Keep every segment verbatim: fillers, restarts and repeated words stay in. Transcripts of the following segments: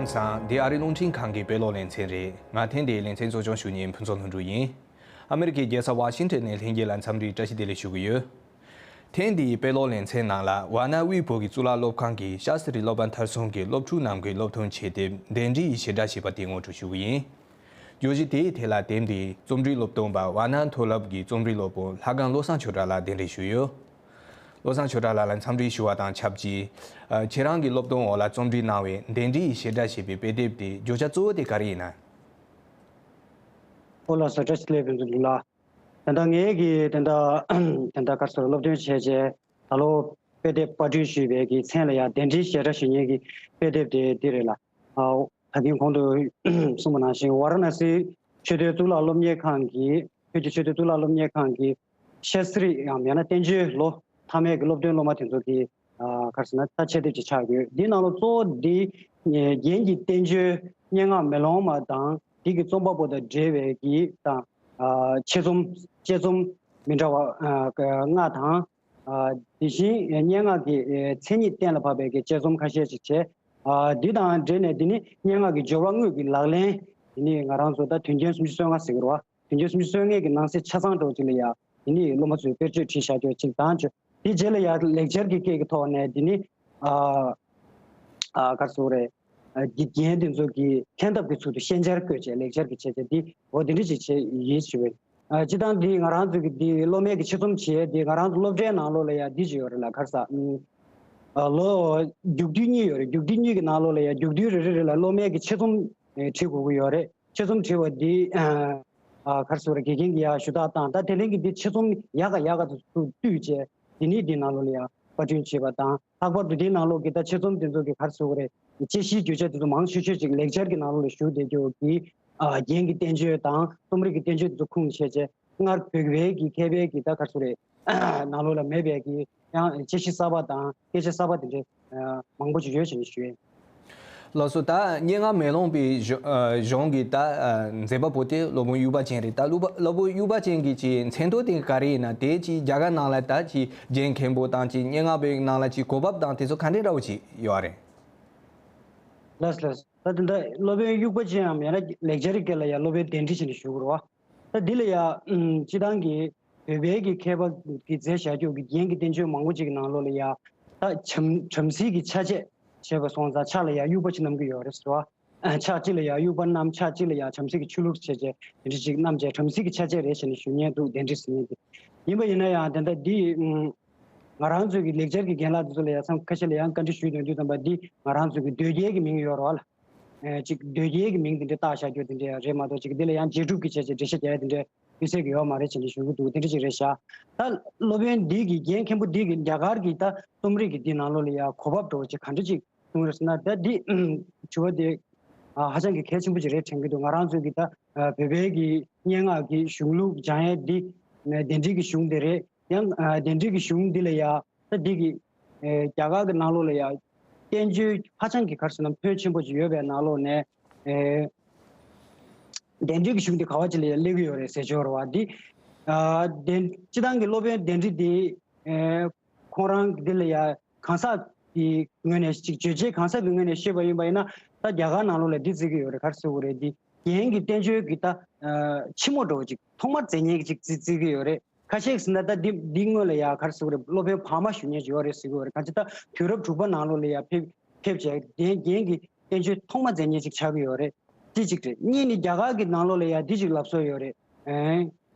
ལགས་སོ། འདི་ཨ་རིའི་རླུང་འཕྲིན་ཁང་གི་དཔེ་ཀློག་ལེ་ཚན་རེད། ང་ཐེངས་འདིའི་ལེ་ཚན་གཙོ་སྐྱོང་ཞུ་མཁན་ཕུན་ཚོགས་ལྷུན་གྲུབ་ཡིན། ཨ་མི་རི་ཀའི་རྒྱལ་ས་ཝ་ཤིང་ཊོན་ནས་ལྷན་རྒྱས་ལ་འཚམས་འདྲིའི་བཀྲ་ཤིས་བདེ་ལེགས་ཞུ་གི་ཡོད། ཐེངས་འདིའི་དཔེ་ཀློག་ལེ་ཚན་ནང་ལ་ཝཱ་ཎ་དབུས་བོད་ཀྱི་གཙུག་ལག་སློབ་ཁང་གི་ཤཱསྟྲི་སློབ་པ་མཐར་སོན་གྱི་སློབ་ཕྲུག་རྣམས་ཀྱི་སློབ་ཐོན་ཆེད་དེབ་གདན་འདྲེན་ཡི་ཞེ་དྲག་ཞེས་པ་དེ་ངོ་སྤྲོད་ཞུ་གི་ཡིན། བརྗོད་གཞི་དེའི་ཐད་ལ་དེབ་འདི་རྩོམ་སྒྲིག་སློབ་སྟོན་པ་ཝཱ་ཎ་མཐོ་སློབ་ཀྱི་རྩོམ་སྒྲིག་སློབ་དཔོན་ལྷ་སྒང་བློ་བཟང་ཆོས་གྲགས་ལགས་གདན་འདྲེན་ཞུས་ཡོད། བློ་བཟང་ཆོས་གྲགས་ལགས་ལ་འཚམས་འདྲི་ཞུ་བ་དང་ཆབས་ཅིག་ཁྱེད་རང་གི་སློབ་སྟོན་འོག་ལ་རྩོམ་སྒྲིག་གནང་བའི་གདན་འདྲེན་ཡི་ཞེ་དྲག་ཞེས་པའི་དཔེ་དེབ་དེ་བརྗོད་བྱ་གཙོ་བོ་དེ་ག་རེ་ཡིན་ན། ཨོ་ལགས་སོ། བཀྲ་ཤིས་བདེ་ལེགས་ཕུན་ཚོགས་ལགས། ད་ལྟ་ངེད་ཀྱིས་ད་ལྟ་ད་ལྟ་ག་རེ་ཟེར་སློབ་སྟོན་བྱས་རྗེས་ད་ལོ་དཔེ་དེབ་པར་སྐྲུན་ཞུས་པའི་གི་མཚན་ལ་ཡང་གདན་འདྲེན་ཞེ་དྲག་ཞུ་མཁན་གྱི་དཔེ་དེབ་དེ་འདི་རེད་ལགས། ཨ་ད་གིན་གོང་དུ་གསུངས་པ་ནང་བཞིན་ཝཱ་ར་ཎ་སི་ཆོས་དོན་གཙུག་ལག་སློབ་གཉེར་ཁང་གི་བོད་ཀྱི་ཆོས་དོན་གཙུག་ལག་སློབ་གཉེར་ཁང་གི་ཤཱསྟྲི་ཡང་མིན་ན་བསྟན་བཅོས་ལོ་མཐའ་མའི་གི་སློབ་ཐོན་སློབ་མ་དེ་ཚོ་གི་ཨ་ག་རེ་ཟེར་ན་ད་ཆེད་དེབ་ཅིག་ཆགས་ཡོད། འདིའི་ནང་ལ་གཙོ་བོ་འདི་རྒྱན་གྱི་བསྟན་བཅོས་སྙན་ངག་མེ་ལོང་མ་དང་དེ་གི་རྩོམ་པ་པོ་དང་འབྲེལ་བའི་གི་དང་ཨ་ཆེད་རྩོམ་དཔྱད་རྩོམ་མི་འདྲ་བ་ཨ་ལྔ་དང་། ཨ་དེ་བཞིན་སྙན་ངག་གི་ཨེ་མཚན་ཉིད་གཏན་ལ་ཕབ་པའི་གི་དཔྱད་རྩོམ་ཁ་ཤས་ཤིག་བྱས། ཨ་འདི་དང་འབྲེལ་ནས་འདི་ནི་སྙན་ངག་གི་སྦྱོར་བ་དངོས་ཀྱི་ལག་ལེན། འདི་ནི་ང་རང་ཚོ་ད་དོན་རྐྱེན་སུམ་ཅུ་སོ་ལྔ་ཟེར་གི་རེད་བ། དོན་རྐྱེན་སུམ་ཅུ་སོ་ལྔའི་གི་ནང་གསེས་ཆ་ཚང་འདྲ་བོ་ཅིག་ལ་ཡ་འདི་ནི་སློབ་མ་ཚོས་དཔེར་བརྗོད་བྲིས་བཞག་རྒྱུ་ཅིག་དང་བཅས། དེ་རྗེས་ལ་ཡ་ལེགས་སྦྱར་གྱི་སྐད་ཀྱི་ཐོག་ནས་འདི་ནི་ཨ་ཨ་ག་རེ་ཟེར་དགོས་རེད། ཨ་དགེ་རྒན་དེ་ཚོ་གི་ལྷན་ཐབས་ཀྱི་ཚུལ་དུ་ཤན་སྦྱར་བཀོད་བྱས་ལེགས་སྦྱར་གྱི་བྱས་རྗེས་འདི་འོ་དེ་འདྲ་ཅིག་བྱས་ཡིན་ཞུ་བས། ཨ་སྤྱི་བཏང་འདི་ང་རང་ཚོ་གི་འདི་སློབ་མའི་གི་ཆེད་རྩོམ་བྱས་འདི་ང་རང་ཚོ་སློབ་གྲྭའི་ནང་ལོགས་ལ་ཡ་འདི་ཅིག་ཡོད་རེད་ལ་ག་རེ་ཟ། ཨ་ལོ་རྒྱུགས་དུས་གཉིས་ཡོད་རེད། རྒྱུགས་དུས་གཉིས་ཀྱི་ནང་ལོགས་ལ་ཡ་རྒྱུགས་དུས་རེ་རེ་རེ་ལ་སློབ་མའི་གི་ཆེད་རྩོམ་ཨེ་བྲིས་དགོས་ཀྱི་ཡོད་རེད། ཆེད་རྩོམ་བྲིས་པ་འདི་ཨ་ག་རེ་ཟེར་དགོས་རེད། དགེ་རྒན་གྱིས་ཡ་ཞུ་དག་བཏང་ད་དེ་རིང་གི་འདི་ཆེད་རྩོམ་ཡག་ག་ཡག་ག་ཚོ་བཏུས་བྱས་འདི་ནི་འདི་ནང་ལོགས་ལ་ཡ་པར་སྐྲུན་བྱས་པ་དང་། ལྷག་པར་དུ་དེའི་ནང་ལོགས་ཀྱི་ད་ཆེད་རྩོམ་དེ་ཚོ་གི་ག་རེ་ཟེར་དགོས་རེད། དཔྱད་གཞིའི་བརྗོད་བྱ་དེ་ཚོ་མང་ཤོས་ཤོས་ཅིག་ལེགས་སྦྱར་གྱི་ནང་ལོགས་ལ་ཞུགས་བསྡད་རྒྱུ་གི་ཨ་རྒྱན་གྱི་བསྟན་བཅོས་དང་རྩོམ་རིག་གི་བསྟན་བཅོས་དེ་ཚོ་ཁུངས་བྱས་རྗེས་སྔར་བོད་པའི་གི་མཁས་པའི་གི་ད་ག་རེ་ཟེར་དགོས་རེད། ནང་ལོགས་ལ་མེད་པའི་གི་ཡང་དཔྱད་གཞི་གསར་པ་དང་སྐད་ཆ་གསར་པ་དེ་འདྲའི་ཨ་མང་པོ་ཅིག་ཡོད་ཅེས་ནས་ཞུ་ཡས། ལགས་སོ། ད་སྙན་ངག་མེ་ལོང་པའི་གཞུང་ཨ་གཞུང་གི་ད་ཨ་མཛད་པ་པོ་དེ་སློབ་དཔོན་དབྱུག་པ་ཅན་རེད། ད་སློབ་པ་སློབ་དཔོན་དབྱུག་པ་ཅན་གྱི་ཅིག་མཚན་ཐོ་དེ་ག་རེ་ཡིན་ན། དེ་ཅིག་རྒྱ་གར་ནང་ལ་ད་ཅིག་རྒྱན་མཁན་པོ་དང་ཅིག་སྙན་ངག་པའི་ནང་ལ་ཅིག་གོ་བབ་དང་དེ་ཚོ་ག་འདྲའི་འདྲ་བོ་ཅིག་ཡོད་རེད། ལགས་ལགས། ད་དེ་འདྲ་སློབ་དཔོན་དབྱུག་པ་ཅན་ཡང་མེད་ན་ལེགས་སྦྱར་སྐད་ལ་ཡང་སློབ་དཔོན་གདན་འདྲེན་བྱས་ནས་ཞུ་དགོས་རེད་བ། ད་འདི་ལ་ཡང་སྤྱི་བཏང་གི་བོད་པའི་གི་མཁས་པ་གིས་མཛད་བཞག་རྒྱུ་གི་རྒྱན་གྱི་བསྟན་བཅོས་མང་པོ་ཅིག་གི་ནང་ལོགས་ལ་ཡང་ད་བྱམས་བྱམས་བརྩེ་གི་ཆ་བྱད་བྱས་པ་སོང་ཙང་ཕྱག་ལ་ཡང་དབྱུག་པ་ཅིག་བསྣམས་ཀྱི་ཡོད་རེད་ཟེར་བ། ཕྱག་གཅིག་ལ་ཡང་དབྱུག་པ་བསྣམས། ཕྱག་གཅིག་ལ་ཡང་བྱམས་བརྩེ་གི་ཆོས་ལུགས་བྱས་རྗེས་དེ་འདྲ་ཅིག་བསྣམས་རྗེས་བྱམས་བརྩེ་གི་ཆ་བྱད་རེད་ཟེར་ནས་ཞུ་མཁན་འདུག་གདན་འདྲེན་ཟེར་མཁན་དེ། ཡིན་པ་ཡིན་ན་ཡང་དེ་འདྲ་འདི་ང་རང་ཚོའི་གི་ལེགས་སྦྱར་གྱི་རྒན་ལགས་དེ་ཚོ་ལ་ཡང་མཚམས་ཁ་ཤས་ལ་ཡང་བཀའ་འདྲི་ཞུས་དོན་དུས་ཙམ་པ་འདི་ང་རང་ཚོའི་གི་དོལ་རྒྱལ་གྱི་མིང་ཡོད་རེད་བ་ལ། ཅིག་དོལ་རྒྱལ་གྱི་མིང་དེ་འདྲ་བཏགས་བཞག་རྒྱུ་དེ་འདྲ་ཡང་རེད་མ་གཏོགས་ཅིག་འདི་ལ་ཡང་རྗེས་སྒྲུབ་ཀྱི་བྱས་རྗེས་འགྲེལ་བཤད་རྒྱག་ཡ་དེ་འདྲ་དམིགས་བསལ་གྱི་ཡོད་མ་རེད་ཅེས་ནས་ཞུ་གི་འདུག་དེ་འདྲ་ཅིག་རེད་ཤག་ད་སློབ་དཔོན་འདི་གི་རྒན་མཁན་པོ་འདི་གི་རྒྱ་གར་གྱི་ད་རྩོམ་རིག་གི་འདི་ནང་ལོགས་ལ་ཡང་གོ་བབ་འདྲ་བོ་ཅིག་ག་འདྲ་ཅིག་བྱུང་རེད་ཟེར་ན། ད་འདི་དྲི་བ་འདི་ཧ་ཅང་གི་གལ་ཆེན་པོ་ཅིག་རེད་དྲན་གྱི་འདུག་ང་རང་ཚོའི་གི་ད་བོད་པའི་གི་སྙན་ངག་གི་གཞུང་ལུགས་སྦྱང་ཡས་འདི་གདན་འདྲེན་གྱི་གཞུང་འདི་རེད། ཡང་གདན་འདྲེན་གྱི་གཞུང་འདི་ལ་ཡང་ད་འདི་གི་རྒྱ་གར་གྱི་ནང་ལོགས་ལ་ཡང་བསྟན་བཅོས་ཧ་ཅང་གི་ག་རེ་ཟེར་ན་ཕོན་ཆེན་པོ་ཅིག་ཡོད་པའི་ནང་ལོགས་ནས་གདན་འདྲེན་གྱི་གཞུང་འདི་ག་བ་ཅིག་ལ་ཡང་སླེབས་ཀྱི་ཡོད་རེད་ཟེར་ཆོག་རེད་བ། འདི་གདན་སྤྱི་བཏང་གི་སློབ་དཔོན་གདན་འདྲེན་འདི་ཁོང་རང་འདི་ལ་ཡང་གང་ཟག་གི་ངོས་ནས་ཅིག་བརྗོད་བྱའི་གང་ཟག་གི་ངོས་ནས་བཤད་པ་ཡིན་པ་ཡིན་ན་ད་རྒྱ་གར་ནང་ལོགས་ལ་འདི་བརྩི་གི་ཡོད་རེད། ག་རེ་ཟེར་དགོས་རེད། འདི་རྒྱན་གྱི་བསྟན་བཅོས་ཀྱི་ད་ཕྱི་མོ་འདྲ་བོ་ཅིག་ཐོག་མར་མཛད་མཁན་གྱི་ཅིག་བརྩི་བརྩི་གི་ཡོད་རེད། ཁ་ཤས་ཟེར་ན་ད་འདི་འདི་སྔོན་ལ་ཡང་ག་རེ་ཟེར་དགོས་རེད། སློབ་དཔོན་བར་མ་ཞུ་མཁན་ཅིག་ཡོད་རེད་ཟེར་གི་ཡོད་རེད། གང་ཅི་ད་དུས་རབས་དྲུག་པ་ནང་ལོགས་ལ་ཡང་ཕེབས་ཕེབས་བྱས་རྒྱན་རྒྱན་གྱི་བསྟན་བཅོས་ཐོག་མ་མཛད་མཁན་ཅིག་ཆགས་ཀྱི་ཡོད་རེད། དེ་གཅིག་རེད། གཉིས་ནི་རྒྱ་གར་གྱི་ནང་ལོགས་ལ་ཡང་འདི་ཅིག་ལབ་སྲོལ་ཡོད་རེད། ཨེ།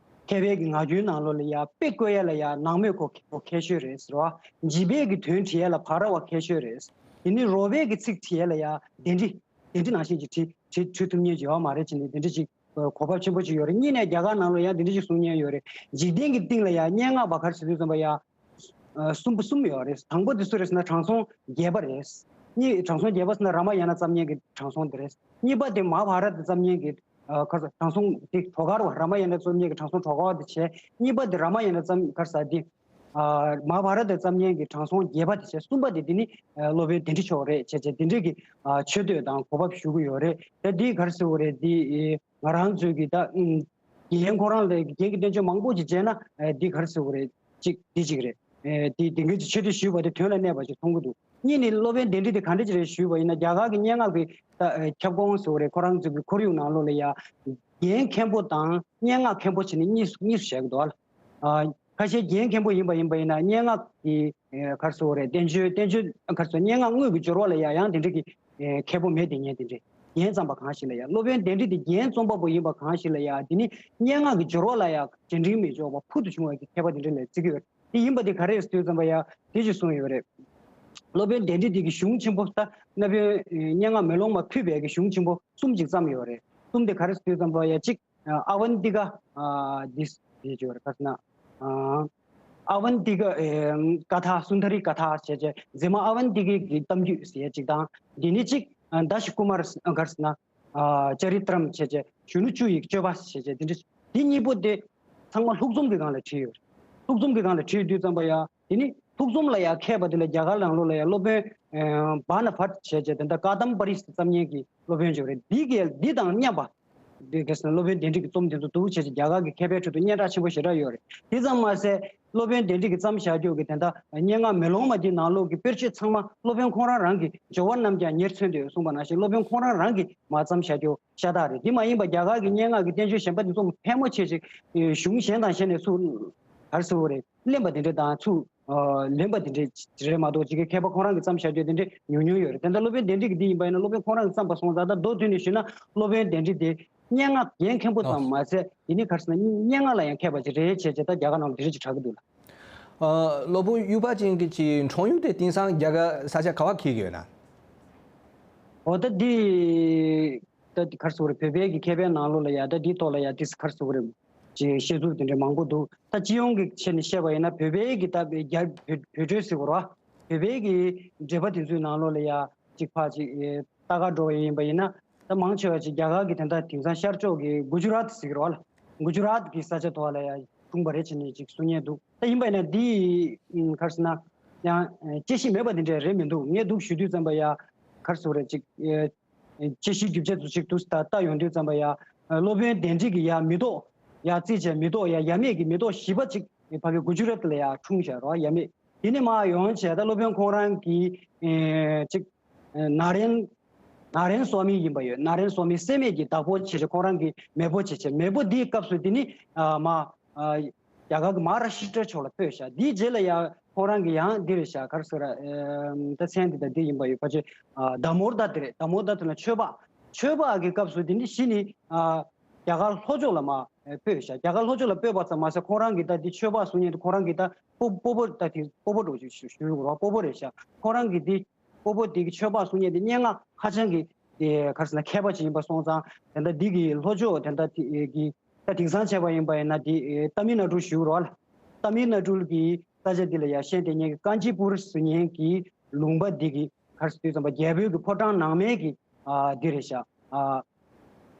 མཁས་པའི་གི་ངག་རྒྱུན་ནང་ལོགས་ལ་ཡང་དཔེ་བཀོད་ཡ་ལ་ཡང་ནང་མོས་ཁོ་ཁོ་མཁས་ཤོས་རེད་ཟེར་བ། འཇིགས་པའི་གི་དོན་བྲི་ཡ་ལ་བྷ་ར་བ་མཁས་ཤོས་རེད། དེ་ནི་རོལ་པའི་གི་ཚིག་བྲི་ཡ་ལ་ཡང་གདན་འདྲེན་གདན་འདྲེན་ནང་བཞིན་གྱི་བྲི་བྲི་བྲི་ཐུབ་མཁན་ཅིག་ཡོད་མ་རེད་ཅེས་ནས་དེ་འདྲ་ཅིག་གོ་བབ་ཆེན་པོ་ཅིག་ཡོད་རེད། གཉིས་ནས་རྒྱ་གར་ནང་ལ་ཡང་དེ་འདྲ་ཅིག་གསུང་མཁན་ཡོད་རེད། འཇིག་རྟེན་གྱི་སྟེང་ལ་ཡང་སྙན་ངག་པ་ག་རེ་ཟེར་དུས་ཙམ་པ་ཡང་གསུམ་པ་གསུམ་ཡོད་རེད། དང་པོ་དེ་སུ་རེད་ཟེར་ན་དྲང་སྲོང་རྒྱལ་པོ་རེད། གཉིས་དྲང་སྲོང་རྒྱལ་པོ་ཟེར་ན་རཱ་མ་ཡ་ན་བརྩམས་མཁན་གྱི་དྲང་སྲོང་དེ་རེད། གཉིས་པ་དེ་མ་ཧ་བྷ་ར་ཏ་བརྩམས་མཁན་གྱི་ག་རེ་ཟེར་དྲང་སྲོང་དེ་གྲོག་མཁར་བ། རཱ་མ་ཡ་ན་རྩོམ་མཁན་གྱི་དྲང་སྲོང་གྲོག་མཁར་བ་དེ་བྱས། གཉིས་པ་དེ་རཱ་མ་ཡ་ན་བརྩམས་ག་རེ་ཟེར་དེ་མ་ཧ་བྷ་ར་ཏ་བརྩམས་མཁན་གྱི་དྲང་སྲོང་རྒྱལ་པོ་དེ་བྱས། གསུམ་པ་དེ་དེ་ནི་སློབ་དཔོན་དཎྜི་ཤོག་རེད་བྱས་བྱས་དེ་འདྲས་ཀྱི་མཆོད་བསྟོད་དང་གོ་བབ་ཞུ་གི་ཡོད་རེད། ད་དེ་ག་རེ་ཟེར་དགོས་རེད། དེ་ང་རང་ཚོའི་གི་ད་དགེ་རྒན་ཁོ་རང་ལ་རྒན་གྱི་བསྟན་བཅོས་མང་པོ་ཅིག་མཇལ་ན་འདི་ག་རེ་ཟེར་དགོས་རེད། ཅིག་འདི་ཅིག་རེད། དེ་དེང་གི་ཆོས་སྡེ་ཞུས་པ་དེ་དོན་ལ་གནས་པ་ཅིག་མཐོང་གི་འདུག་གཉིས་ནི་སློབ་དཔོན་གདན་རི་དེ་ག་འདྲ་ཅིག་རེད་ཞུས་པ་ཡིན་ན། རྒྱ་གར་གྱི་སྙན་ངག་གི་ད་ཨེ་ཁྱབ་ཁོངས་སུ་རེད། ཁོ་རང་ཚོ་གི་ཁོར་ཡུག་ནང་ལོགས་ལ་ཡ་རྒྱན་མཁན་པོ་དང་སྙན་ངག་མཁན་པོ་བྱས་ནས་གཉིས་སུ་གཉིས་སུ་བཞག་གི་འདུག་ཨ། ཁ་ཤས་རྒྱན་མཁན་པོ་ཡིན་པ་ཡིན་པ་ཡིན་ན། སྙན་ངག་གི་ཨེ་ག་རེ་ཟེར་དགོས་རེད། བསྟན་བཅོས། བསྟན་བཅོས་ག་རེ་ཟེར། སྙན་ངག་དངོས་ཀྱི་སྦྱོར་བ་ལ་ཡ་ཡང་དེ་འདྲ་གི་ཨེ་མཁས་པོ་མེད། དེ་ཉན་དེ་འདྲ་རྒྱན་བརྩམས་པ་གང་ཞིག་ལ་ཡ། སློབ་དཔོན་གདན་རི་དེ་རྒྱན་རྩོམ་པ་པོ་ཡིན་པ་གང་ཞིག་ལ་ཡ། དེ་ནི་སྙན་ངག་གི་སྦྱོར་བ་ལ་ཡ་རྒྱས་འབྲིང་མི་འཇོག་པ་ཕུལ་དུ་བྱུང་བའི་མཁས་པ་དེ་འདྲ་ལ་བརྩི་གི་ཡོད། དེ་ཡིན་པ་དེ་ག་རེ་ཟེར་དུས་ཙམ་པ་ཡ་དེ་ཅིག་གསུངས་ཡོད་རེད། སློབ་དཔོན་གདན་རི་དེ་གི་གཞུང་ཆེན་པོ། ད་སློབ་དཔོན་སྙན་ངག་མེ་ལོང་མ་ཕུལ་བའི་གི་གཞུང་ཆེན་པོ་གསུམ་ཅིག་བརྩམས་ཡོད་རེད། གསུམ་དེ་ག་རེ་ཟེར་དུས་ཙམ་པ་ཡ། གཅིག་ཨ་ཝན་ཏི་ཀ། ཨ་དེ་དེ་ཅིག་ཡོད་རེད། ག་རེ་ཟེར་ན། ཨ་ཨ་ཝན་ཏི་ཀ་ཨེ་ཀ་ཐ། སུན་དར་རི་ཀ་ཐ་བྱས་བྱས། མཛེས་མ་ཨ་ཝན་ཏི་ཀའི་གི་གཏམ་རྒྱུད་ཟེར་ཡ་གཅིག་དང་། དེ་ནས་གཅིག་ཨ་དཱ་ཤ་ཀུ་མར། ག་རེ་ཟེར་ན། ཨ་ཅ་རི་ཏྲམ་བྱས་བྱས། གཞོན་ནུ་བཅུ་ཡི་སྤྱོད་པ་བྱས་བྱས། དེ་འདྲ། དེ་གཉིས་པོ་དེ་ཚང་མ་ལྷུག་རྩོམ་གྱི་སྒང་ལ་བྲིས་ཡོད་རེད། ལྷུག་རྩོམ་གྱི་སྒང་ལ་བྲིས་དུས་ཙམ་པ་ཡ། དེ་ནི་ལྷུག་རྩོམ་ལ་ཡ་མཁས་པ་དེ་ལ་རྒྱ་གར་ནང་ལོགས་ལ་ཡ་སློབ་དཔོན་ཨ་བྷ་ན་བྷཊ་བྱས་བྱས། དེ་འདྲ་ཀ་དམ་པ་རི་སི་བརྩམས་མཁན་གྱི་སློབ་དཔོན་ཅིག་ཡོད་རེད། འདི་གི་འདི་དང་མཉམ་པ། འདི་ག་རེ་ཟེར་ན། སློབ་དཔོན་གདན་རི་གི་རྩོམ་དེ་ཚོ་འདུག་བྱས་བྱས། རྒྱ་གར་གྱི་མཁས་པའི་ཁྲོད་དུ་སྙན་གྲགས་ཆེན་པོ་ཞེ་དྲག་ཡོད་རེད། དེ་ཙམ་མ་ཟད། སློབ་དཔོན་གདན་རི་གིས་བརྩམས་བཞག་རྒྱུ་གི་དེ་འདྲ་སྙན་ངག་མེ་ལོང་མ་འདིའི་ནང་ལོགས་ཀྱི་དཔེར་བརྗོད་ཚང་མ་སློབ་དཔོན་ཁོང་རང་རང་གིས། སྦྱོར་བ་རྣམས་ཀྱང་ཉེར་མཚོན་ཏོ་གསུངས་པ་ནང་བཞིན། སློབ་དཔོན་ཁོང་རང་རང་གིས་མར་བརྩམས་བཞག་རྒྱུ་ཤ་སྟག་རེད། དེ་མ་ཡིན་པ་རྒྱ་གར་གྱི་སྙན་ངག་གི་བསྟན་བཅོས་གཞན་པ་དེ་ཚོ་ཕལ་མོ་ཆེ་ཅིག་གཞུང་གཞན་དང་གཞན་ནས་ཚུར། ག་རེ་ཟེར་དགོས་རེད། ལེན་པ་དེ་འདྲ་དང་ཚུར་ཨ་ལེན་པ་དེ་འདྲ་རེད་མ་གཏོགས། ཅིག་གི་མཁས་པ་ཁོང་རང་གིས་བརྩམས་བཞག་རྒྱུ་དེ་འདྲ་ཉུང་ཉུང་ཡོད་རེད། དེ་འདྲ་སློབ་དཔོན་གདན་རི་གི་འདི་ཡིན་པ་ཡིན་ན། སློབ་དཔོན་ཁོང་རང་གིས་བརྩམས་པ་སོང་ཙང་། ད་མདོར་བསྡུས་ནས་ཞུས་ན། སློབ་དཔོན་གདན་རི་དེ་སྙན་ངག་རྒྱན་མཁན་པོ་ཙམ་མ་ཟད། དེ་ནི་ག་རེ་ཟེར་ན། སྙན་ངག་ལ་ཡང་མཁས་པ་ཅིག་རེད་བྱས་བྱས། ད་རྒྱ་གར་ནང་ལ་དེ་འདྲ་ཅིག་གྲགས་ཀྱི་འདུག་ལ། ཨ། སློབ་དཔོན་ཡུ་པ་ཅན་གྱི་ཀྱི་འཁྲུངས་ཡུལ་དེ་དེང་སང་རྒྱ་གར་ས་ཆ་ག་བ་འཁེལ་གྱི་ཡོད་ན། འོ། ད་འདི་ད་འདི་ག་རེ་ཟེར་དགོས་རེད། བོད་པའི་གི་མཁས་པའི་ནང་ལོགས་ལ་ཡ་ད་འདིའི་ཐོག་ལ་ཡ་ཏིས་ག་རེ་ཟེར་དགོས་རེད། ཅིག་བཤད་ཚུལ་དེ་འདྲ་མང་པོ་འདུག་ད་སྤྱི་ཡོངས་ཀྱི་ཆ་ནས་བཤད་པ་ཡིན་ན། བོད་པའི་གི་ད་རྒྱ་བོད་བོད་བྲོས་ཟེར་དགོས་རེད་བ། བོད་པའི་གི་འགྲེལ་པ་དེ་ཚོའི་ནང་ལོགས་ལ་ཡ་ཅིག་ཕར་ཅིག་ལྟ་ག་འགྲོ་བ་ཡིན་པ་ཡིན་ན། ད་མང་ཆེ་བ་ཅིག་རྒྱ་གར་གྱི་དེ་འདྲ་དེང་སང་ཤར་ཕྱོགས་ཀྱི་གུ་ཇུ་རཱཏ་ཟེར་གྱི་རེད་བ་ལ། གུ་ཇུ་རཱཏ་གི་ས་ཆ་ཐོག་ལ་ཡ་འཁྲུངས་པ་རེད་བྱས་ནས་ཅིག་གསུང་མཁན་འདུག་ད་ཡིན་པ་ཡིན་ན་འདི་ག་རེ་ཟེར་ན། ཡང་དཔྱད་གཞི་མེད་པ་དེ་འདྲ་རེད་མི་འདུག་ངས་འདུག་ཞུ་དུས་ཙམ་པ་ཡ་ག་རེ་ཟེར་དགོས་རེད། ཅིག་དཔྱད་གཞིའི་རྒྱུ་ཆ་ཚོ་ཅིག་འདུག་ད་ལྟ་ཡོང་དུས་ཙམ་པ་ཡ། སློབ་དཔོན་གདན་རི་གི་ཡ་མེ་ཏོག་ཡ་བརྩིས་བྱས། མེ་ཏོག་ཡ་ཡབ་མེས་ཀྱི་མེ་ཏོག་བཞི་པ་ཅིག་ཕ་གི་གུ་ཇུ་རཱཏ་ལ་ཡ་འཁྲུངས་བཞག་རེད་བ། ཡབ་མེས། དེ་ནས་མར་ཡོང་བྱས། ད་སློབ་དཔོན་ཁོང་རང་གི་ཨེ་ཅིག་ཨེ་ནཱ་རན་ནཱ་རན་སྭ་མི་ཡིན་པ་ཡོད། ནཱ་རན་སྭ་མི་སྲེད་མེད་ཀྱི་བདག་པོ་བྱས་བྱས། ཁོང་རང་གི་མེས་པོ་བྱས་བྱས། མེས་པོ་འདིའི་སྐབས་སུ་དེ་ནི་ཨ་མར་ཨ་རྒྱ་གར་གྱི་མ་ཧཱ་ར་ཤི་ཏྲའི་ཕྱོགས་ལ་སྤོས་བཞག་དེའི་རྗེས་ལ་ཡ་ཁོང་རང་གི་ཡང་འདི་རེད་ཤག་ག་རེ་ཟེར་དགོས་རེད། ཨེམ། ད་མཚན་འདི་དང་འདི་ཡིན་པ་ཡོད། ཕལ་ཆེར་ཨ་དཱ་མོ་དར་དེ་རེད། དཱ་མོ་དར་དེ་ལ་ཆོས་འཕགས། ཆོས་འཕགས་ཀྱི་སྐབས་སུ་དེ་ནི་གཞི་ནས་ཨ་རྒྱ་གར་ལྷོ་ཕྱོགས་ལ་མར་སྤོས་ཤག་རྒྱ་གར་ལྷོ་ཕྱོགས་ལ་སྤོས་པ་ཙམ་མ་ཟད། ཁོང་རང་གི་ད་འདི་ཆོས་འཕགས་གསུང་མཁན་དེ་ཁོང་རང་གི་ད་སྤོ་སྤོ་བོ། ད་དེ་སྤོ་བོ་འདྲ་བོ་ཞིག་ཞུ་ཞུ་དགོས་རེད་བ། སྤོ་བོ་རེད་ཤག་ཁོང་རང་གི་འདི་སྤོ་བོ་འདི་གི་ཆོས་འཕགས་གསུང་མཁན་དེ་སྙན་ངག་ཧ་ཅང་གི་དེ་ག་རེ་ཟེར་ན་མཁས་པ་ཅིག་ཡིན་པ་སོང་ཙང་། དེ་འདྲ་འདི་གི་ལྷོ་ཕྱོགས་དེ་འདྲ་དེ་གི་ད་དེང་སང་བྱས་པ་ཡིན་པ་ཡིན་ན་དེ་ཏ་མིལ་ནཱ་ཌུ་ཞུ་རོགས་ལ། ཏ་མིལ་ནཱ་ཌུ་གི་ས་ཆ་འདི་ལ་ཡ་བཤད་བསྡད་མཁན་གྱི་ཀན་ཅི་པུར་ཟེར་མཁན་གྱི་ལུང་པ་འདི་གི་ག་རེ་ཟེར་དུས་ཙམ་པ་རྒྱལ་པོའི་གི་ཕོ་བྲང་ནང་མའི་གི་ཨ་འདི་རེད་ཤག་ཨ་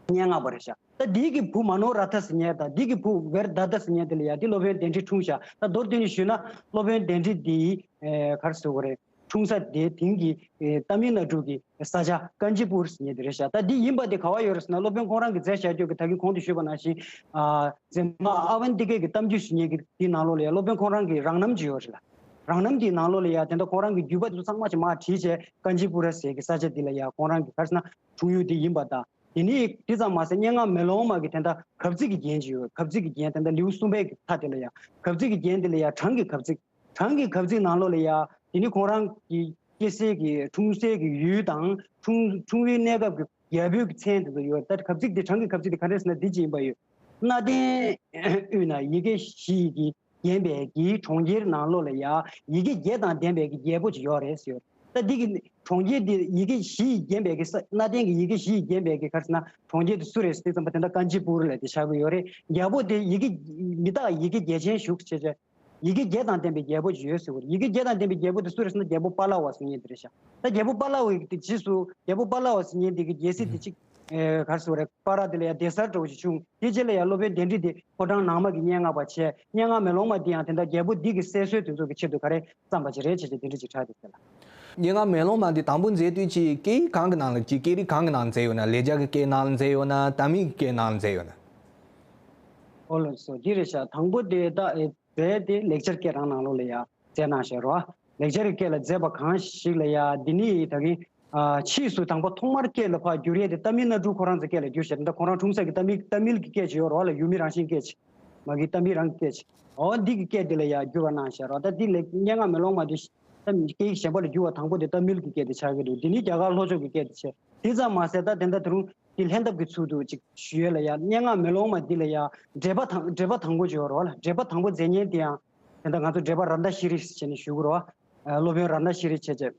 སྙན་ངག་པ་རེད་ཤག་ད་འདི་གི་བུ་མ་ནོ་ར་ཐ་ཟེར་མཁན་དང་འདི་གི་བུ་བེར་དྷ་ཏ་ཟེར་མཁན་དེ་ལ་ཡ་འདི་སློབ་དཔོན་གདན་རི་འཁྲུངས་ཤག་ད་མདོར་བསྡུས་ནས་ཞུས་ན། སློབ་དཔོན་གདན་རི་འདི་ཨེ་ག་རེ་ཟེར་དགོས་རེད། འཁྲུངས་ས་དེ་དེང་གི་ཨེ་ཏ་མིལ་ནཱ་ཌུ་གི་ས་ཆ་ཀན་ཅི་པུར་ཟེར་མཁན་དེ་རེད་ཤག་ད་འདི་ཡིན་པ་དེ་ག་བ་ཡོད་རེད་ཟེར་ན། སློབ་དཔོན་ཁོང་རང་གིས་མཛད་བཞག་རྒྱུ་གི་ད་གིན་གོང་དུ་ཞུས་པ་ནང་བཞིན། ཨ་མཛེས་མ་ཨ་ཝན་ཏི་ཀའི་གི་གཏམ་རྒྱུད་ཟེར་མཁན་གྱི་དེའི་ནང་ལོགས་ལ་ཡ་སློབ་དཔོན་ཁོང་རང་གི་རང་རྣམ་ཅིག་ཡོད་རེད་ལ། རང་རྣམ་དེའི་ནང་ལོགས་ལ་ཡ་དེ་འདྲ་ཁོང་རང་གི་བརྒྱུད་པ་དེ་ཚོ་ཚང་མ་ཅིག་མར་བྲིས་བྱས། ཀན་ཅི་པུ་ར་ཟེར་གི་ས་ཆ་འདི་ལ་ཡ་ཁོང་རང་གི་ག་རེ་ཟེར་ན་འཁྲུངས་ཡུལ་དེ་ཡིན་པ་དང་། དེ་ནས་དེ་ཙམ་མ་ཟད། སྙན་ངག་མེ་ལོང་མ་གི་དེ་འདྲ་གབ་ཚིག་གི་རྒྱན་ཅིག་ཡོད། གབ་ཚིག་གི་རྒྱན་དེ་འདྲ་ལེའུ་གསུམ་པའི་གི་མཐའ་དེ་ལ་ཡ། གབ་ཚིག་གི་རྒྱན་དེ་ལ་ཡ་གྲངས་ཀྱི་གབ་ཚིག་གྲངས་ཀྱི་གབ་ཚིག་ནང་ལོགས་ལ་ཡ། དེ་ནི་ཁོང་རང་གི་སྐྱེ་སའི་གི་འཁྲུངས་སའི་གི་ཡུལ་དང་། འཁྲུངས་འཁྲུངས་པའི་གནས་སྐབས་ཀྱི་རྒྱལ་པོའི་གི་མཚན་དེ་ཚོ་ཡོད། ད་གབ་ཚིག་དེ། གྲངས་ཀྱི་གབ་ཚིག་དེ་ག་འདྲ་ཟེར་ན་འདི་ཅིག་ཡིན་པ་ཡོད། གནའ་དེང་དབུས་ན་ཡི་གེ་བཞི་ཡིས་བརྒྱན་པའི་གི་གྲོང་ཁྱེར་ནང་ལོགས་ལ་ཡ། ཡི་གེ་བརྒྱད་དང་ལྡན་པའི་གི་རྒྱལ་པོ་ཅིག་ཡོད་རེད་ཟེར། ད་འདི་གི་གྲོང་ཁྱེར་འདི་ཡི་གེ་བཞི་ཡིས་བརྒྱན་པའི་གི་ས། གནའ་དེང་གི་ཡི་གེ་བཞི་ཡིས་བརྒྱན་པའི་གི་ག་རེ་ཟེར་ན་གྲོང་ཁྱེར་དེ་སུ་རེད་ཟེར་དུས་ཙམ་པ་དེ་འདྲ་ཀན་ཅི་པུར་ལབ་དེ་ཆགས་ཀྱི་ཡོད་རེད། རྒྱལ་པོ་དེ་ཡི་གེ་མི་རྟག་ཡི་གེ་བརྒྱ་ཅན་བཞུགས་བྱས་བྱས། ཡི་གེ་བརྒྱད་དང་ལྡན་པའི་རྒྱལ་པོ་ཅིག་ཡོད་ཟེར་བ་རེད། ཡི་གེ་བརྒྱད་དང་ལྡན་པའི་རྒྱལ་པོ་དེ་སུ་རེད་ཟེར་ན་རྒྱལ་པོ་པཱ་ལ་བ་ཟེར་མཁན་དེ་རེད་ཤག་ད་རྒྱལ་པོ་པཱ་ལ་བའི་དེ་རྗེས་སུ་རྒྱལ་པོ་པཱ་ལ་བ་ཟེར་མཁན་དེ་གི་རྒྱལ་སྲིད་དེ་ཅིག་ཨེ་ག་རེ་ཟེར་དགོས་རེད། པར་དེ་ལ་ཡ་གདན་སར་འགྲོ་བ་ཞིག་བྱུང་། དེ་རྗེས་ལ་ཡ་སློབ་དཔོན་གདན་རི་དེ་ཕོ་བྲང་ནང་མ་གི་སྙན་ངག་པ་བྱས། སྙན་ངག་མེ་ལོང་མ་འདི་ཡང་དེ་འདྲ་རྒྱལ་པོ་འདི་གི་སྲས་གསོའི་དེ་ཚོ་གི་ཆེད་དུ་ག་རེ་བརྩམས་པ་ཅིག་རེད་བྱས་བྱས་དེ་འདྲ་ཅིག་གྲགས་བསྡད་ཟེར་ལ། སྙན་ངག་མེ་ལོང་མ་འདི་དང་པོ་མཛད་དུས་ཀྱི་སྐད་ཡིག་གང་གི་ནང་ལ། ཀྱི་སྐད་རིགས་གང་གི་ནང་མཛད་ཡོད་ན། ལེགས་སྦྱར་གྱི་སྐད་ནང་མཛད་ཡོད་ན། དར་མའི་སྐད་ནང་མཛད་ཡོད་ན། ཨོ་ལགས་སོ། འདི་རེད་ཤག་དང་པོ་དེ་ད་ཨེ་མཛད་དེ་ལེགས་སྦྱར་སྐད་རང་ནང་ལོགས་ལ་ཡ་མཛད་གནང་བཞག་རོ། ལེགས་སྦྱར་གྱི་སྐད་ལ་མཛད་པ་གང་ཞིག་ལ་ཡ་འདི་ནི་ད་གིན་ཨ་ཕྱིས་སུ་དང་པོ་ཐོག་མར་སྐད་ལ་ཕར་བསྒྱུར་ཡས་དེ་ཏ་མིལ་ནཱ་ཌུ་ཁོ་རང་ཚོའི་སྐད་ལ་བསྒྱུར་བྱས། ད་ལྟ་ཁོ་རང་འཁྲུངས་ས་གི་ཏ་མིལ་ཏ་མིལ་གྱི་སྐད་ཅིག་ཡོད་རེད་བ་ལ། ཡུལ་མི་རང་བཞིན་སྐད་ཅིག་མ་གི་ཏ་མིལ་རང་གི་སྐད་ཅིག་འོ་འདི་གི་སྐད་དེ་ལ་ཡ་བསྒྱུར་བ་གནང་བཞག་རོགས། ད་འདི་ལས་སྙན་ངག་མེ་ལོང་མ་དེ་ད་སྐད་ཡིག་གཞན་པ་ལ་བསྒྱུར་བ་དང་པོ་དེ་ཏ་མིལ་གྱི་སྐད་དེ་ཆགས་ཀྱི་འདུག་འདི་ནི་རྒྱ་གར་ལྷོ་ཕྱོགས་ཀྱི་སྐད་དེ་བྱས། དེ་ཙམ་མ་ཟད་ད་དེ་འདྲ་ད་རུང་འདི་ལྷན་ཐབས་ཀྱི་ཚུལ་དུ་ཅིག་ཞུ་ཡས་ལ་ཡ་སྙན་ངག་མེ་ལོང་མ་འདི་ལ་ཡ་འགྲེལ་པ་དང་འགྲེལ་པ་དང་པོ་ཅིག་ཡོད་རེད་བ་ལ། འགྲེལ་པ་དང་པོ་མཛད་མཁན་དེ་ཡང་དེ་འདྲ་ང་ཚོ་འགྲེལ་པ་ར་མནྟ་ཤྲཱི་ཟེར་ནས་ཞུ་གི་རེད་བ། སློབ་དཔོན་ར་མནྟ་ཤྲཱི་བྱས་བྱས།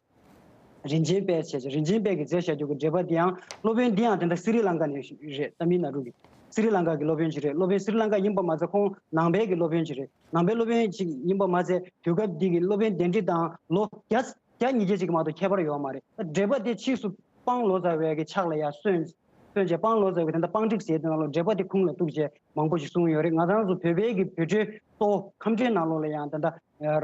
རིན་ཆེན་དཔལ་བྱས་བྱས། རིན་ཆེན་དཔལ་གྱིས་མཛད་བཞག་རྒྱུ་གི་འགྲེལ་པ་འདི་ཡང་སློབ་དཔོན་འདི་ཡང་དེ་འདྲ་སི་རི་ལང་ཀ་ནས་རེད། ཏ་མིལ་ནཱ་ཌུ་གི་སི་རི་ལང་ཀ་གི་སློབ་དཔོན་ཅིག་རེད། སློབ་དཔོན་སི་རི་ལང་ཀ་ཡིན་པ་མ་ཟད་ཁོང་ནང་པའི་གི་སློབ་དཔོན་ཅིག་རེད། ནང་པའི་སློབ་དཔོན་ཅིག་ཡིན་པ་མ་ཟད་དུས་སྐབས་འདི་གི་སློབ་དཔོན་གདན་ཁྲི་དང་ལོ་བརྒྱ་བརྒྱ་ཉིས་བརྒྱ་ཅིག་གི་མ་གཏོགས་ཁྱད་པར་ཡོད་མ་རེད། འགྲེལ་པ་དེ་ཕྱིས་སུ་དཔང་ལོ་ཙཱ་བའི་གི་ཕྱག་ལ་ཡ་སོན་སོན་བྱས་དཔང་ལོ་ཙཱ་བའི་དེ་འདྲ་དཔང་སྒྲིག་ཟེར་དེ་ནང་ལོགས་འགྲེལ་པ་དེ་ཁུངས་ལ་གཏུགས་བྱས་མང་པོ་ཞིག་གསུངས་ཡོད་རེད། ང་རང་ཚོ་བོད་པའི་གི་བོད་འགྲེལ་གཙོ་བོ་ཁམས་འགྲེལ་ནང་ལོགས་ལ་ཡང་དེ་འདྲ་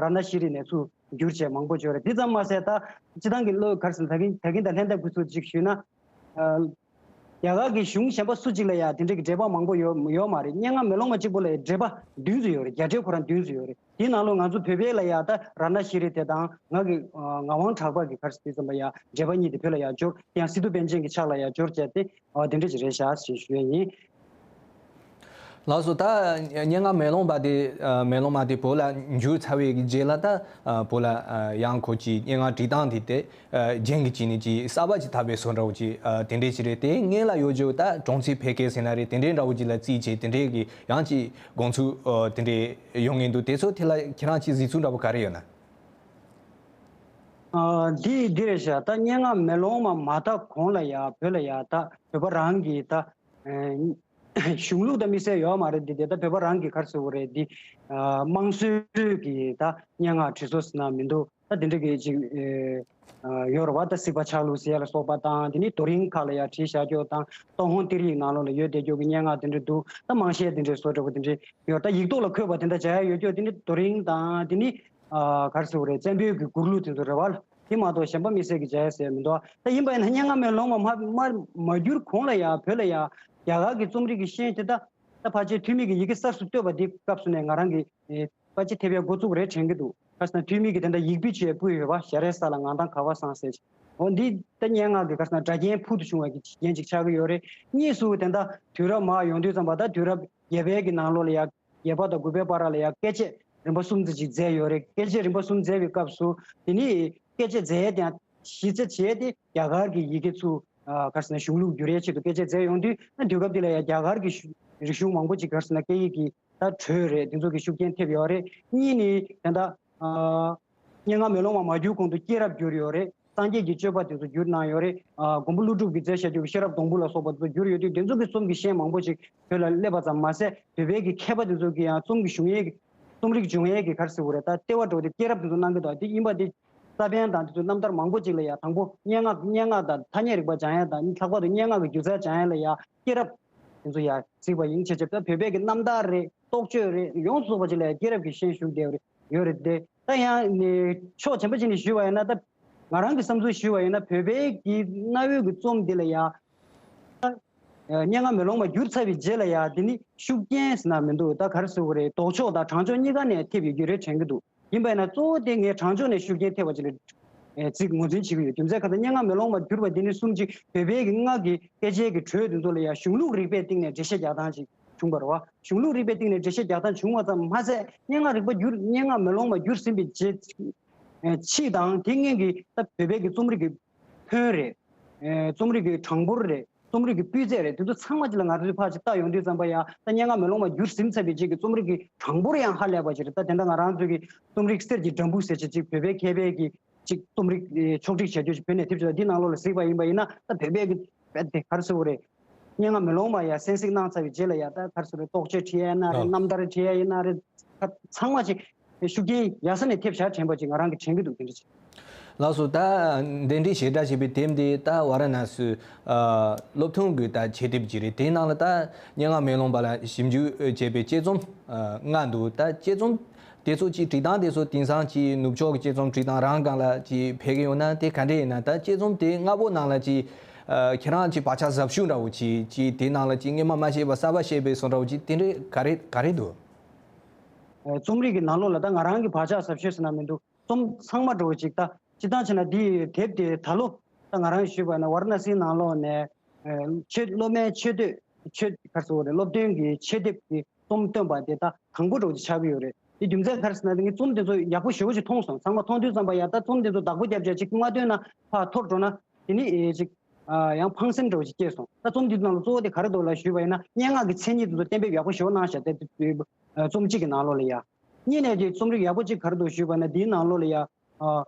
ར་མནྟ་ཤྲཱི་ནས་ཚུར་བསྒྱུར་བྱས་མང་པོ་ཅིག་ཡོད་རེད། དེ་ཙམ་མ་ཟད་ད་སྤྱི་བཏང་གི་བློ་ག་རེ་ཟེར་ན་ད་གིན་ད་གིན་དང་ལྷན་ཐབས་ཀྱི་ཚུལ་ཅིག་ཞུས་ན། རྒྱ་གར་གྱི་གཞུང་གཞན་པ་སུ་གཅིག་ལ་ཡང་དེ་འདྲ་གི་འགྲེལ་པ་མང་པོ་ཡོད་ཡོད་མ་རེད། སྙན་ངག་མེ་ལོང་མ་གཅིག་པོ་ལ་ཡང་འགྲེལ་པ་བདུན་ཙམ་ཡོད་རེད། རྒྱ་འགྲེལ་ཁོ་རང་བདུན་ཙམ་ཡོད་རེད། དེའི་ནང་ལོགས་ང་ཚོ་བོད་པའི་ལ་ཡང་ད་ར་མནྟ་ཤྲཱི་དེ་དང་ང་གི་ངག་དབང་གྲགས་པ་གི་ག་རེ་ཟེར་དུས་ཙམ་པ་ཡང་འགྲེལ་པ་གཉིས་དེ་བོད་ལ་ཡང་འབྱོར། དེ་ཡང་སི་ཏུ་པཎ་ཆེན་གྱི་ཕྱག་ལ་ཡང་འབྱོར་བྱས་ཏེ་དེ་འདྲ་ཅིག་རེད་ཤག་ཞེས་ཞུ་ཡས་ཡིན། ལགས་སོ། ད་སྙན་ངག་མེ་ལོང་པ་དེ་མེ་ལོང་མ་དེ་བོད་ལ་འགྱུར་ཚར་བའི་རྗེས་ལ་ད་བོད་ལ་ཡང་ཁོ་ཀྱི་སྙན་ངག་བྲིས་སྟངས་དེ་དེ་རྒྱན་གྱི་ཅི་ནས་ཀྱི་གསར་པ་ཅིག་བཏབ་པའི་བཟོ་འདྲ་བོ་ཅིག་དེ་འདྲས་ཅིག་རེད། དེ་སྔོན་ལ་ཡོད་རྒྱུ་ད་གྲོང་ཚོའི་ཕལ་སྐད་ཟེར་ན་རེད། དེ་འདྲས་འདྲ་བོ་ཅིག་ལ་བརྩིས་བྱས་དེ་འདྲས་ཀྱི་ཡང་ཅིག་དགོངས་ཚུལ་དེ་འདྲས་ཡོང་ངེས་འདུག་དེ་ཚོ་དེ་ལ་ཁྱེད་རང་ཅིག་གཟིགས་ཚུལ་འདྲ་བོ་ག་རེ་ཡོད་ན། འདི་འདི་རེད་ཤག་ད་སྙན་ངག་མེ་ལོང་མ་མ་བཏབ་གོང་ལ་ཡ་བོད་ལ་ཡ་ད་བོད་པ་རང་གི་ད་གཞུང་ལུགས་དང་དམིགས་བསལ་ཡོད་མ་རེད། འདི་དེ་ད་བོད་པ་རང་གི་ག་རེ་ཟེར་དགོས་རེད། འདི་དམངས་སྲོལ་གྱི་ད་སྙན་ངག་བྲིས་སྲོལ་ཟེར་ན་མི་འདུག་ད་དེ་འདྲ་གི་ཅིག་ཡོད་རེད་བ། ད་གཟིགས་པ་ཆགས་ལུགས་ཟེར་ཡ་ལ་སོགས་པ་དང་། དེ་ནི་རྡོ་རིང་ཁག་ལ་ཡ་བྲིས་བཞག་རྒྱུ་དང་། ཏུན་ཧོང་གཏེར་ཡིག་ནང་ལོགས་ལ་ཡོད་བསྡད་རྒྱུ་གི་སྙན་ངག་དེ་འདྲ་འདུག་ད་དམངས་གཞས་དེ་འདྲའི་བཟོ་འདྲ་བོ་དེ་འདྲའི་ཡོད། ད་ཡིག་ཐོག་ལ་འཁོད་པ་དེ་འདྲ་མཇལ་ཡ་ཡོད་རྒྱུ་དེ་ནི་རྡོ་རིང་དང་། དེ་ནི་ག་རེ་ཟེར་དགོས་རེད། བཙན་པོའི་གི་མགུར་གླུ་དེ་ཚོ་རེད་བ། དེ་མ་གཏོགས་གཞན་པ་དམིགས་བསལ་གྱི་མཇལ་ཡ་ཟེར་མི་འདུག་ད་ཡིན་པ་ཡིན་ན་སྙན་ངག་མེ་ལོང་མ་མ་མ་བསྒྱུར་གོང་ལ་ཡ་བོད་ལ་ཡ་རྒྱ་གར་གྱི་རྩོམ་རིག་གི་ཤན་དེ་ད་ད་ཕལ་ཆེར་ཐོན་མི་གི་ཡི་གེ་གསར་དུ་བཏོད་པ་འདི་སྐབས་སུ་ནས་ང་རང་གི་ཕལ་ཆེར་ཐེབས་ཡ་འགོ་བཙུགས་རེད་དྲན་གྱི་འདུག་ག་རེ་ཟེར་ན་ཐོན་མི་གི་དེ་འདྲ་ཡིག་བེད་སྤྱོད་ཡ་ཕུལ་ཡོད་པ། ཞྭ་རའི་ས་ལ་ངང་ཐང་ག་བ་སངས་ཟེར། འོ་འདི་ད་སྙན་ངག་གི་ག་རེ་ཟེར་ན་སྒྲ་རྒྱན་ཕུལ་དུ་བྱུང་བ་གི་རྒྱན་ཅིག་ཆགས་ཀྱི་ཡོད་རེད། གཉིས་སུ་དེ་འདྲ་དུས་རབས་མར་ཡོང་དུས་ཙམ་པ་ད་དུས་རབས་བརྒྱད་པའི་གི་ནང་ལོགས་ལ་ཡ་བརྒྱད་པ་དང་དགུ་པའི་བར་ལ་ཡ་བཀས་བཅད་རིམ་པ་གསུམ་ཙམ་ཅིག་མཛད་ཡོད་རེད། བཀས་བཅད་རིམ་པ་གསུམ་མཛད་པའི་སྐབས་སུ་དེ་ནི་བཀས་བཅད་མཛད་ཡས་དེ་ཡང་གཞི་རྩ་བྱས་ཏེ་རྒྱ་གར་གྱི་ཡི་གེ་ཚུར་ག་རེ་ཟེར་ན་གཞུང་ལུགས་བསྒྱུར་ཡས་ཆེད་དུ་བཀས་བཅད་མཛད་ཡོང་དུས། ད་དུས་སྐབས་དེ་ལ་ཡང་རྒྱ་གར་གྱི་གཞུང་རིག་གཞུང་མང་པོ་ཅིག་ག་རེ་ཟེར་ན་སྐད་ཡིག་གི་ད་འགྲོས་རེད། དེ་ཚོ་གི་ཤུགས་རྐྱེན་ཐེབས་ཡོད་རེད། གཉིས་ནི་དེ་འདྲ་སྙན་ངག་མེ་ལོང་མ་མ་བསྒྱུར་གོང་དུ་སྐྱེས་རབས་བསྒྱུར་ཡོད་རེད། སངས་རྒྱས་ཀྱི་སྤྱོད་པ་དེ་ཚོ་བསྒྱུར་གནང་ཡོད་རེད། ཨ་མགོན་པོ་ཀླུ་སྒྲུབ་ཀྱིས་མཛད་བཞག་རྒྱུ་གི་ཤེས་རབ་སྡོང་པོ་ལ་སོགས་པ་དེ་ཚོ་བསྒྱུར་ཡོད་དུས། དེ་ཚོ་གི་རྩོམ་གྱི་ཤན་མང་པོ་ཅིག་བོད་ལ་སླེབས་པ་ཙམ་མ་ཟད་བོད་པའི་གི་མཁས་པ་དེ་ཚོ་གི་ཡང་རྩོམ་གྱི་སྦྱོང་ཡས་ཀྱི་རྩོམ་རིག་སྦྱོང་ཡས་ཀྱི་ག་རེ་ཟེར་དགོས་རེད། ད་ལྟེ་བ་འགྲོ་དེ་སྐྱེས་རབས་དེ་ཚོ་གནང་གི་འདུག་དེ་ཡིན་པ་དེ་ས་པཎ་དང་དེ་ཚོ་རྣམ་ཐར་མང་པོ་ཅིག་ལ་ཡང་དང་པོ་སྙན་ངག་སྙན་ངག་དང་ཐ་སྙད་རིག་པ་སྦྱང་ཡས་དང་། ལྷག་པར་དུ་སྙན་ངག་གི་སྒྱུ་རྩལ་སྦྱང་ཡས་ལ་ཡང་སྐྱེས་རབས་དེ་ཚོ་ཡང་གཟིགས་པ་ཡིན། བྱས་བྱས་ད་བོད་པའི་གི་རྣམ་ཐར་རེད། རྟོགས་བརྗོད་རེད། ཡོངས་སུ་རྫོགས་པ་ཅིག་ལ་ཡང་སྐྱེས་རབས་ཀྱི་ཤན་ཞུགས་བསྡད་ཡོད་རེད། ཡོད་རེད་དེ། ད་ཡང་ནི་ཕྱོགས་གཞན་པ་ཅིག་ནས་ཞུས་པ་ཡིན་ན། ད་ང་རང་གི་བསམ་ཚུལ་ཞུས་པ་ཡིན་ན་བོད་པའི་གི་གནའ་བོའི་གི་རྩོམ་འདི་ལ་ཡང་ད་སྙན་ངག་མེ་ལོང་མ་བསྒྱུར་ཚར་བའི་རྗེས་ལ་ཡང་དེ་ནི་ཤུགས་རྐྱེན་ཟེར་ན་མི་འདུག་ད་ག་རེ་ཟེར་དགོས་རེད། ལྡོག་ཕྱོགས་དང་དྲང་ཕྱོགས་གཉིས་ཀ་ནས་ཐེབས་ཡོད་རྒྱུ་རེད་དྲན་གྱི་འདུག་ཡིན་པ་ཡིན་ན་གཙོ་བོ་དེ་ངས་དྲང་ཕྱོགས་ནས་ཤུགས་རྐྱེན་ཐེབས་པ་ཅིག་ལ་ཨེ་ཅིག་ངོས་འཛིན་བྱེད་ཀྱི་ཡོད། རྒྱུ་མཚན་ག་རེ། སྙན་ངག་མེ་ལོང་མ་བསྒྱུར་བ་འདི་ནི་གསུམ་གཅིག་བོད་པའི་གི་སྔགས་ཀྱི་སྐད་ཆའི་གི་འགྲོས་དེ་ཚོ་ལ་ཡང་གཞུང་ལུགས་རིག་པའི་སྟེང་ནས་འགྲེལ་བཤད་རྒྱག་སྟངས་ཅིག་བྱུང་བ་རེད་བ། གཞུང་ལུགས་རིག་པའི་སྟེང་ནས་འགྲེལ་བཤད་རྒྱག་སྟངས་བྱུང་བ་ཙམ་མ་ཟད། སྙན་ངག་རིག་པ་བསྒྱུར། སྙན་ངག་མེ་ལོང་མ་བསྒྱུར་ཟིན་པའི་རྗེས་ཨེ་ཕྱིས་དང་དེ་སྔོན་གྱི་ད་བོད་པའི་གི་རྩོམ་རིག་གི་ཕོན་རེད། ཨེ་རྩོམ་རིག་གི་གྲངས་འབོར་རེད། རྩོམ་རིག་གི་སྤུས་ཚད་རེད། དེ་ཚོ་ཚང་མ་ཅིག་ལ་ང་ཚོས་ཕར་ཅིག་ལྟ་ཡོང་དུས་ཙམ་པ་ཡང་ད་སྙན་ངག་མེ་ལོང་མ་བསྒྱུར་ཟིན་ཚར་བའི་རྗེས་ཀྱི་རྩོམ་རིག་གི་གྲངས་འབོར་ཡང་ཧ་ལས་པ་ཅིག་རེད། ད་དེ་འདྲ་ང་རང་ཚོའི་གི་རྩོམ་རིག་གསེར་གྱི་སྦྲམ་བུ་ཟེར་བྱས་ཅིག་བོད་པའི་མཁས་པའི་གི་ཅིག་རྩོམ་རིག་ཨེ་ཕྱོགས་སྒྲིག་བྱ་རྒྱུ་ཅིག་བོད་ནས་ཐེབས་བྱུང་བ་འདི་ནང་ལོགས་ལ་གཟིགས་པ་ཡིན་པ་ཡིན་ན། ད་བོད་པའི་གི་བོད་དེ་ག་རེ་ཟེར་དགོས་རེད། སྙན་ངག་མེ་ལོང་མ་ཡང་གསན་གཟིགས་གནང་ཚར་བའི་རྗེས་ལ་ཡང་ད་ག་རེ་ཟེར་དགོས་རེད། རྟོགས་བརྗོད་བྲིས་ཡ་ཡིན་ན་རེད། ཨ་རྣམ་ཐར་བྲིས་ཡ་ཡིན་ན་རེད། ད་ཚང་མ་ཅིག་ཤུགས་རྐྱེན་ཡ་ས་ནས་ཐེབས་བཞག་དྲན་པ་ཅིག་ང་རང་གིས་དྲན་གྱི་འདུག་དེ་འདྲ་ཅིག་ལགས་སོ། ད་གདན་འདྲེན་ཞལ་གྲངས་ཞེས་པའི་དེབ་འདི་ད་ཝཱ་ར་ཎ་སི་ཨ་སློབ་ཐོན་གྱི་ད་ཆེད་དེབ་ཅིག་རེད། དེའི་ནང་ལ་ད་སྙན་ངག་མེ་ལོང་པ་ལ་ཞིབ་འཇུག་བྱས་པའི་དཔྱད་རྩོམ་ཨ་ལྔ་འདུག་ད་དཔྱད་རྩོམ་དེ་ཚོ་ཅིག་བྲིས་སྟངས་དེ་ཚོ་དེང་སང་ཅིག་ནུབ་ཕྱོགས་ཀྱི་དཔྱད་རྩོམ་བྲིས་སྟངས་རང་སྒང་ལ་ཅིག་ཕེབས་ཀྱི་ཡོད་ན། དེ་ག་འདྲས་ཡིན་ན། ད་དཔྱད་རྩོམ་དེ་ལྔ་པོ་ནང་ལ་ཅིག་ཨ་ཁྱེད་རང་ཅིག་བག་ཆགས་ཟབ་ཤོས་འདྲ་བོ་ཅིག་ཅིག་དེའི་ནང་ལ་ཅིག་སྔོན་མ་མ་ཤེས་པ་གསར་པ་ཤེས་པའི་བཟོ་འདྲ་བོ་ཅིག་དེ་འདྲས་ག་རེ་ག་རེ་འདུག་ཨ་རྩོམ་རིག་གི་ནང་ལོགས་ལ་ད་ང་རང་གི་བག་ཆགས་ཟབ་ཤོས་ཟེར་ན་མི་འདུག་རྩོམ་ཚང་མ་འདྲ་བོ་ཅིག་ད་སྤྱིར་བཏང་བྱས་ན་འདིའི་དེབ་དེ་ད་ལོ་ད་ང་རང་ཞུས་པ་ན་ཝཱ་ར་ཎ་སིའི་ནང་ལོགས་ནས་ཆེད་སློབ་མའི་ཆེད་དོན་ཆེད་ག་རེ་ཟེར་དགོས་རེད། སློབ་སྟོན་གྱི་ཆེད་དེབ་ཀྱི་རྩོམ་བཏོན་པ་དེ་ད་དང་པོ་འདྲ་བོ་ཅིག་ཆགས་ཀྱི་ཡོད་རེད། དེ་རྒྱུ་མཚན་ག་རེ་ཟེར་ན་ངས་རྩོམ་དེ་ཚོ་ཡག་པོ་ཞེ་པོ་ཅིག་མཐོང་སོང་། ཚང་མ་མཐོང་དུས་ཙམ་པ་ཡ་ད་རྩོམ་དེ་ཚོ་བདག་པོ་རྒྱབ་བྱས་ཅིག་མ་བཏོན་ན་ཕར་འཐོར་འགྲོ་ན་དེ་ནི་ཨེ་ཅིག་ཨ་ཡང་ཕངས་སེམས་འདྲ་བོ་ཅིག་སྐྱེས་སོང་། ད་རྩོམ་འདི་ནང་ལ་གཙོ་བོ་དེ་ག་རེ་འདུག་ལ་ཞུས་པ་ཡིན་ན། སྙན་ངག་གི་མཚན་ཉིད་དེ་ཚོ་གཏན་འབེབས་ཡག་པོ་ཞེ་པོ་གནང་བཞག་སྟེ། རྩོམ་གཅིག་གི་ནང་ལོགས་ལ་ཡ། གཉིས་ནས་དེ་རྩོམ་རིག་ཡག་པོ་གཅིག་ག་རེ་འདུག་ཞུས་པ་ན། འདིའི་ནང་ལོགས་ལ་ཡ། ཨ་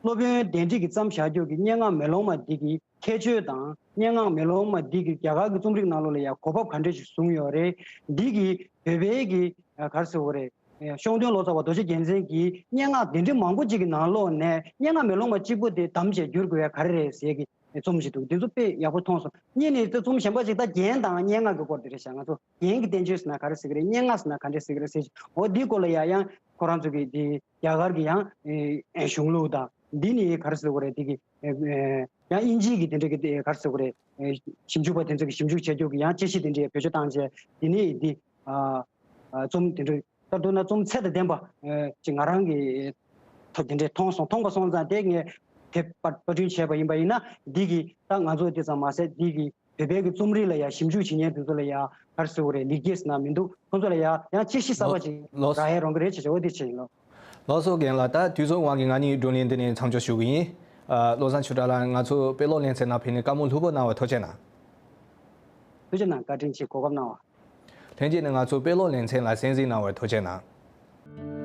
སློབ་ཡོན་འདོན་འགྲིག་གི་བརྩམས་བཞག་རྒྱུ་གི་སྙན་ངག་མེ་ལོང་མ་འདི་གི་ཁྱད་ཆོས་དང་། སྙན་ངག་མེ་ལོང་མ་འདི་གི་རྒྱ་གར་གྱི་རྩོམ་རིག་ནང་ལོགས་ལ་ཡ་གོ་བབ་ག་འདྲ་ཞིག་བཟུང་ཡོད་རེད། འདི་གི་བོད་པའི་གི་ཨ་ག་རེ་ཟེར་དགོས་རེད། ཨེ་ཤོང་སྟོན་ལོ་ཙཱ་བ་རྡོ་རྗེ་རྒྱལ་མཚན་གྱིས་སྙན་ངག་འདི་འདྲའི་མང་པོ་ཅིག་གི་ནང་ལོགས་ནས་སྙན་ངག་མེ་ལོང་མ་གཅིག་པོ་དེ་བདམས་བྱས་བསྒྱུར་དགོས་ཡ་ག་རེ་རེད་ཟེར་གི་རྩོམ་ཞིག་འདུག་འདི་ཚོ་དཔེ་ཡག་པོ་མཐོང་སོང་། གཉིས་ནས་དེ་རྩོམ་གཞན་པ་ཅིག་ད་རྒྱན་དང་སྙན་ངག་གི་སྐོར་དེ་རེད་ཤག་ང་ཚོ་རྒྱན་གྱི་བསྟན་བཅོས་ཟེར་ན་ག་རེ་ཟེར་གི་རེད། སྙན་ངག་ཟེར་ན་ག་འདྲ་ཟེར་གི་རེད་ཟེར་ཞིག་འོ་འདིའི་སྐོར་ལ་ཡ་ཡང་ཁོ་རང་ཚོ་གི་དེ་རྒྱ་གར་གྱི་ཡང་ཨེ་གཞུང་ལུགས་དང་། འདི་ནི་ག་རེ་ཟེར་དགོས་རེད། དེ་གི་ཨེ་ཡང་དབྱིན་ཇིའི་གི་དེ་འདྲ་གི་དེ་ག་རེ་ཟེར་དགོས་རེད། ཨེ་ཞིབ་འཇུག་པ་དེ་ཚོ་གི་ཞིབ་འཇུག་བྱ་རྒྱུ་གི་ཡང་དཔྱད་གཞི་དེ་འདྲའི་བེད་སྤྱོད་བཏང་བྱས། དེ་ནི་འདི་ཨ་ཨ་རྩོམ་དེ་འདྲ་ལྟར་དུ་ན་རྩོམ་ཚད་དང་ལྡན་པ་ཨེ་ཅིག་ང་རང་གི་ཐོག་དེ་འདྲའི་མཐོང་སོང་། མཐོང་པ་སོང་ཙང་དེ་ངས་དེབ་པར་པར་སྐྲུན་བྱས་པ་ཡིན་པ་ཡིན་ན། འདི་གི་ད་ང་ཚོ་དེ་ཙམ་མ་ཟད་འདི་གི་བོད་པའི་གི་རྩོམ་རིག་ལ་ཡ་ཞིབ་འཇུག་བྱེད་མཁན་དེ་ཚོ་ལ་ཡ་ག་རེ་ཟེར་དགོས་རེད། ལེགས་སྐྱེས་ཟེར་ན་མི་འདུག་ཁོང་ཚོ་ལ་ཡ་ཡང་དཔྱད་གཞི་གསར་པ་ཅིག་ལོ་རག་ཡ་རང་གི་རེད་བྱས་བྱས། འོ་དེ་བྱས་ཡིན་ལོ། ལགས་སོ་རྒན་ལགས། ད་དུས་ཚོད་དབང་གིས་ང་གཉིས་བགྲོ་གླེང་འདི་ནས་མཚམས་འཇོག་ཞུ་གི་ཡིན། ཨ་བློ་བཟང་ཆོས་གྲགས་ལགས། ང་ཚོ་དཔེ་ཀློག་ལེ་ཚན་ནང་ཕེབས་ནས་བཀའ་མོལ་ལྷུག་པོ་གནང་བར་ཐུགས་རྗེ་གནང་། ཐུགས་རྗེ་གནང་། བཀའ་དྲིན་ཆེ། གོ་སྐབས་གནང་བ། ལྷན་རྒྱས་ནས་ང་ཚོ་དཔེ་ཀློག་ལེ་ཚན་ལ་གསན་གཟིགས་གནང་བར་ཐུགས་རྗེ་གནང་།